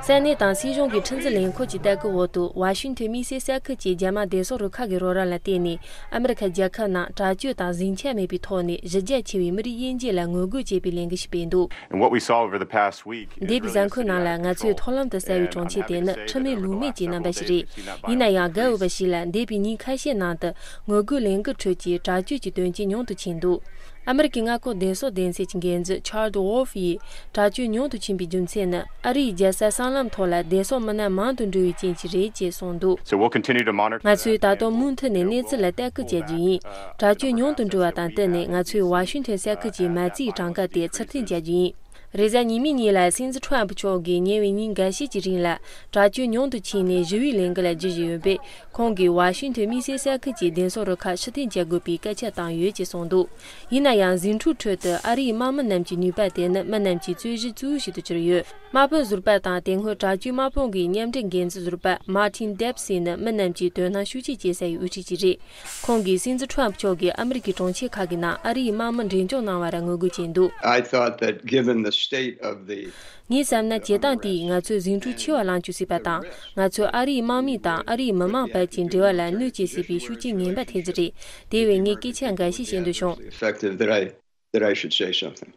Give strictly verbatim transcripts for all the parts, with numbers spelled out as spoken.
ས་གནས་དང་སྲིད་གཞུང་གི་ཁྲིམས་འཛིན་ལས་ཁུངས་ཀྱི་ལྟ་སྐུལ་འོག་ཏུ། ཝ་ཤིང་ཊོན་དམིགས་བསལ་ས་ཁུལ་གྱི་རྒྱ་མ་བདེ་སྲུང་རུ་ཁག་གི་རོགས་རམ་ལ་བརྟེན་ནས། ཨ་མི་རི་ཁ་རྒྱལ་ཁབ་ནང་དྲག་སྤྱོད་དང་ཟིང་ཆ་མེད་པའི་ཐོག་ནས་གཞི་རྒྱ་ཆེ་བའི་མི་རིགས་དབྱེ་འབྱེད་ལ་ངོ་རྒོལ་བྱེད་པའི་ལས་འགུལ་ཞིག་སྤེལ་འདུག། And what we saw over the past week is འདས་པའི་གཟའ་འཁོར་ནང་ལ་ང་ཚོས་མཐོང་ལམ་དུ་གསལ་བའི་གྲོང་ཁྱེར་དེ་ནི་ཁྲིམས་མེད་ལུགས་མེད་ཀྱི་རྣམ་པ་ཞིག་རེད། ཡིན་ན་ཡང་། དགའ་འོས་པ་ཞིག་ལ། འདས་པའི་ཉིན་ཁ་ཤས་ནང་དུ་ངོ་རྒོལ་ལས་འགུལ་ཁྲོད་ཀྱི་དྲག་སྤྱོད་ཀྱི་དོན་རྐྱེན་ཉུང་དུ་ཕྱིན་འདུག། ཨ་མི་རི་ཀའི་མངའ་ཁོངས་བདེ་སྲུང་སྡེ་ཚན་གྱི་འགན་འཛིན་ཆར་ལྡ་ཝོལ་ཧྥ་ཡིས། དྲག་སྤྱོད་ཉུང་དུ་ཕྱིན་པའི་རྒྱུ་མཚན་ནི། ཨ་རིའི་རྒྱལ་ས་སྲང་ལམ་ཐོག་ལ་བདེ་སྲུང་མི་སྣ་མང་དུ་འགྲོ་བའི་རྐྱེན་གྱིས་རེད་ཅེས་གསུངས་འདུག། So we'll continue to monitor. ང་ཚོས་ད་དུང་མུ་མཐུད་ནས་གནས་ཚུལ་ལ་ལྟ་སྐུལ་བྱ་རྒྱུ་ཡིན། དྲག་སྤྱོད་ཉུང་དུ་འགྲོ་བ་དང་བསྟུན་ནས། ང་ཚོས་ཝ་ཤིང་ཊོན་ས་ཁུལ་གྱི་མ་རྩའི་གྲངས་ཀ་དེ་ཕྱིར་འཐེན་བྱ་རྒྱུ་ཡིན། རེས་གཟའ་ཉི་མའི་ཉིན་ལ་སྲིད་འཛིན་ཁྲོམ་ཕུ་མཆོག་གིས་ཉེ་བའི་ཉིན་འགའ་ཤས་ཀྱི་རིང་ལ་དྲག་སྤྱོད་ཉུང་དུ་ཕྱིན་ནས་ཞི་བའི་ལས་འགུལ་ལ་བརྒྱུད་བཞིན་ཡོད་པས། ཁོང་གིས་ཝ་ཤིང་ཊོན་དམིགས་བསལ་ས་ཁུལ་གྱི་བདེ་སྲུང་རུ་ཁག་ཕྱིར་འཐེན་བྱ་དགོས་པའི་སྐད་ཆ་བཏང་ཡོད་ཅེས་གསུངས་འདུག། ཡིན་ན་ཡང་། ཟིང་འཁྲུག་ཁྲོད་དུ་ཨ་རིའི་དམག་མི་རྣམས་ཀྱི་ནུས་པ་དེ་ནི་མི་རྣམས་ཀྱི་རྩོད་གཞི་གཙོ་བོ་ཞིག་ཏུ་གྱུར་ཡོད། དམག་དཔོན་ཟུར་པ་དང་དེ་སྔོན་དྲག་སྤྱོད་དམག་དཔུང་གི་མཉམ་འབྲེལ་འགན་འཛིན་ཟུར་པ་མར་ཏིན་ཌེབ་སི་ནི་མི་རྣམས་ཀྱིས་དོ་སྣང་ཤུགས་ཆེ་བྱེད་ས་ཡི་དབུ་ཁྲིད་ཅིག་རེད། ཁོང་གིས་སྲིད་འཛིན་ཁྲོམ་ཕུ་མཆོག་གིས་ཨ་མི་རི་ཀའི་གྲོང་ཁྱེར་ཁག་གི་ནང་ཨ་རིའི་དམག་མི་འགྲེམས་འཇོག་གནང་བར་ངོ་རྒོལ་བྱས་འདུག། I thought that given the state of the ངས་བསམ་ན། བྱེད་སྟངས་དེས་ང་ཚོས་ཟིང་འཁྲུག་ཆེ་བ་ལངས་བཅུག་སྲིད་པ་དང་། ང་ཚོས་ཨ་རིའི་དམག་མི་དང་ཨ་རིའི་མི་མང་བར་གྱི་འབྲེལ་བ་ལ་གནོད་སྐྱེལ་སྲིད་པའི་ཤུགས་རྐྱེན་ངན་པ་ཐེབས་རྒྱུ་རེད། དེ་བས་ངས་སྐད་ཆ་འགའ་ཤས་བཤད་འདོད་བྱུང་། Effective that I that I should say something.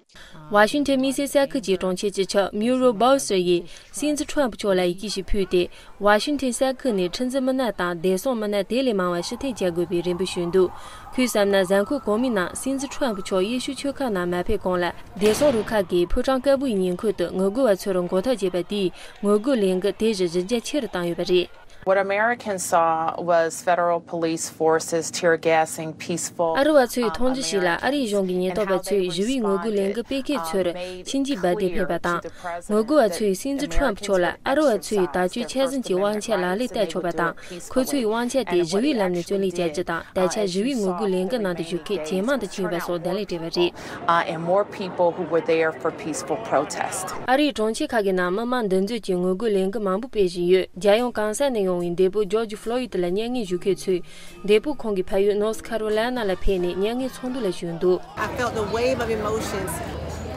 ཝ་ཤིང་ཊོན་དམིགས་བསལ་ས་ཁུལ་གྱི་གྲོང་ཁྱེར་སྤྱི་ཁྱབ་མུ་རོ་བྷོལ་སར་ཡིས་སྲིད་འཛིན་ཁྲོམ་ཕུ་མཆོག་ལ་ཡི་གེ་ཞིག་ཕུལ་ཏེ། ཝ་ཤིང་ཊོན་ས་ཁུལ་ནས་ཁྲིམས་འཛིན་མི་སྣ་དང་བདེ་སྲུང་མི་སྣ་དེ་ལས་མང་བ་ཕྱིར་འཐེན་བྱ་དགོས་པའི་རེ་འབོད་ཞུས་འདུག། ཁོས་བསམ་ན། གཟའ་འཁོར་གོང་མའི་ནང་སྲིད་འཛིན་ཁྲོམ་ཕུ་མཆོག་ཡེ་ཤུ་ཆོལ་ཁ་ནང་མ་ཕེབས་གོང་ལ། བདེ་སྲུང་རུ་ཁག་གིས་ཕོ་བྲང་དཀར་པོའི་ཉེ་འཁོར་དུ་ངོ་རྒོལ་བ་ཚོར་མགོ་ཐག་བཅད་པ་དེས། ངོ་རྒོལ་ལས་འགུལ་དེ་བཞིན་གཞི་རྒྱ་ཆེ་རུ་བཏང་ཡོད་པ་རེད། What Americans saw was federal police forces tear gassing peaceful, ཨ་རི་བ་ཚོས་མཐོང་རྒྱུ་ཞིག་ལ། ཨ་རིའི་གཞུང་གི་ཉེན་རྟོག་པ་ཚོས་ཞི་བའི་ངོ་རྒོལ་ལས་འགུལ་སྤེལ་མཁན་ཚོར་མཆིན་ལྕིའི་འབར་མདེལ་འཕེན་པ་དང་། ངོ་རྒོལ་བ་ཚོས་སྲིད་འཛིན་ཁྲོམ་ཕུ་མཆོག་ལ་ཨ་རི་བ་ཚོས་དྲག་སྤྱོད་ཆ་ཚང་གི་དབང་ཆ་ལག་ལེན་བསྟར་ཆོག་པ་དང་། ཁོ་ཚོའི་དབང་ཆ་དེ་ཞི་བའི་ལམ་ནས་བརྩོན་ལེན་བྱ་རྒྱུ་དང་། ད་ཆ་ཞི་བའི་ངོ་རྒོལ་ལས་འགུལ་ནང་དུ་ཞུགས་མཁན་ཇེ་མང་དུ་ཕྱིན་ཡོད་པ་སོགས་བརྡ་ལན་སྤྲད་པ་རེད། Uh, and more people who were there for peaceful protest. ཨ་རིའི་གྲོང་ཁྱེར་ཁག་གི་ནང་མི་མང་འདུ་འཛོམས་ཀྱི་ངོ་རྒོལ་ལས་འགུལ་མང་པོ་སྤེལ་བཞིན་ཡོད། རྒྱལ་ཡོངས་གང་ས་ནས་ཡོང་བའི་འདས་པོ་ཇོར་ཇི་ཕློ་ཡིད་ལ་མྱ་ངན་ཞུ་མཁན་ཚོས། འདས་པོ་ཁོང་གི་ཕ་ཡུལ་ནོར་ཐི་ཁ་རོ་ལའི་ན་ལ་ཕེབས་ནས་མྱ་ངན་ཚོགས་འདུ་ལ་ཞུགས་འདུག། I felt the wave of emotions,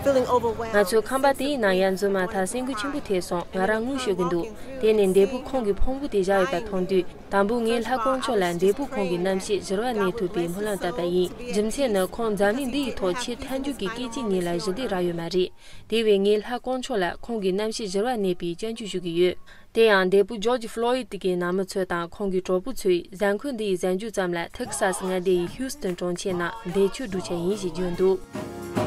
feeling overwhelmed. ང་ཚོའི་ཁང་པ་དེའི་ནང་ཡར་འཛུལ་མ་ཐག་སེམས་འགུལ་ཆེན་པོ་ཐེབས་སོང་། ང་རང་ངུ་ཤོར་གྱི་འདུག། དེ་ནས་འདས་པོ་ཁོང་གི་ཕུང་པོ་དེ་བཞག་ཡོད་པ་མཐོང་དུས། དང་པོ་ངས་ལྷ་དཀོན་མཆོག་ལ་འདས་པོ་ཁོང་གི་རྣམ་ཤེས་གཞི་རྩར་གནས་ཐུབ་པའི་སྨོན་ལམ་བཏབ་པ་ཡིན། རྒྱུ་མཚན་ནི་ཁོང་འཛམ་གླིང་འདི་ཡི་ཐོག་ཆེས་མཐའ་མཇུག་གི་སྐད་ཅིག་ཉིད་ལ་ཞི་བདེ་རག་ཡོད་མ་རེད། དེ་བས་ངས་ལྷ་དཀོན་མཆོག་ལ་ཁོང་གི་རྣམ་ཤེས་གཞི་རྩར་གནས་པའི་སྐྱབས་འཇུག་ཞུ་གི་ཡོད། དེ་ཡང་འདས་པོ་ཇོར་ཇི་ཕློ་ཡིད་ཀྱི་ནང་མི་ཚོ་དང་ཁོང་གི་གྲོགས་པོ་ཚོས་གཟའ་འཁོར་འདི་ཡི་གཟའ་མཇུག་ཙམ་ལ་ཐེག་སཱ་སི་མངའ་སྡེ་ཡི་ཧིའུ་སི་ཏོན་གྲོང་ཁྱེར་ནང་འདས་མཆོད་སྒྲུབ་འཆར་ཡིན་ཞེས་བརྗོད་འདུག།